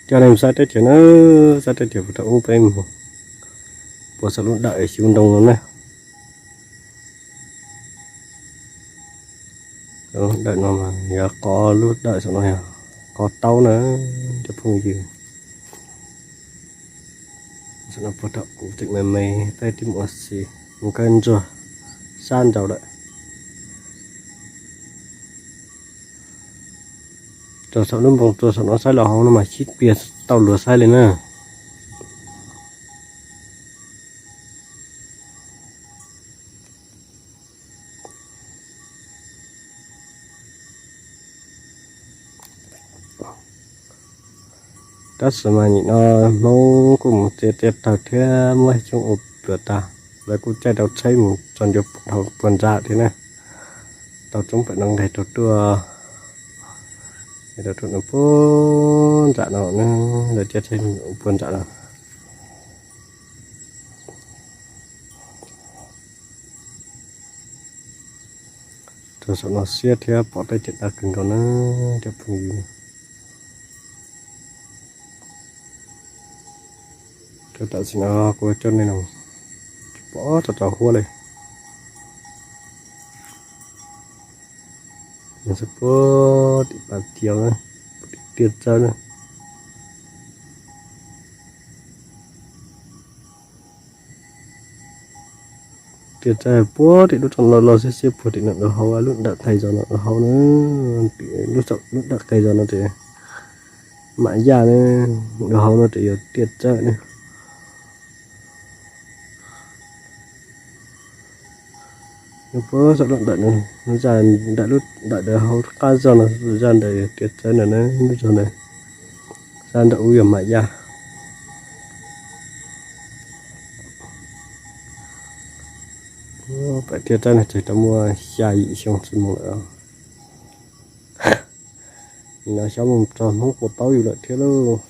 Coj nej mus saib teb chaws na, saib teb chaws puag thaum ub peb mus puag saum lub dawm xyu ntoo no na. Dawm no mas yog qhov lub dawm saum no yog qhov taub na, cov phooj ywg. Saum no puag thaum kuv tseem me me peb twb mus ua si, mus kawg ntsuag sab nraud lawm. Rau saum lub npoo rau saum no saib los hauv no mas sib piag tau luag saib li na. Tab sis mas nim no Hmoob kuj mus txiav txiav taws thiab muab coob ua pluas tag, lawv kuj caij tau tsheb mus txog ntua hauv puag nram thiab na. Tau tsoob pem no nqes rau tuaj, rau tuaj no puag nram no na, lawv caij tsheb mus puag nram no. Rau saum no siab thiab pom teb chaws daj kawg nkaus na cov phooj ywg. Rau tam sim no kuv coj nej los pom tau cov huab li. Nws xwb puag tim pas tiav na, tim tiaj tsawb na. Tiaj tsawb puag tim lub rooj loj loj xiab xiab puag tim no, lub hauv lub dawm qis zos no, lub hauv na, lub saum lub dawm qis zos no ces Mam Yaj na, lub hauv no ces yog tiaj tsawb na. Puag saum lub dawm no, zaj ntawm lub dawm ntawd hauv qab zog no, zaj ntawd tiaj tsawb ntawd na, lub zog ntawd, zaj ntawm ub yog Mam Yaj. Pem tiaj tsawb no ces tau muaj xya yim xyoo tsis mus lawm. Nim no xyov mus txog Hmoob puas paub yus lawm thiab lauj.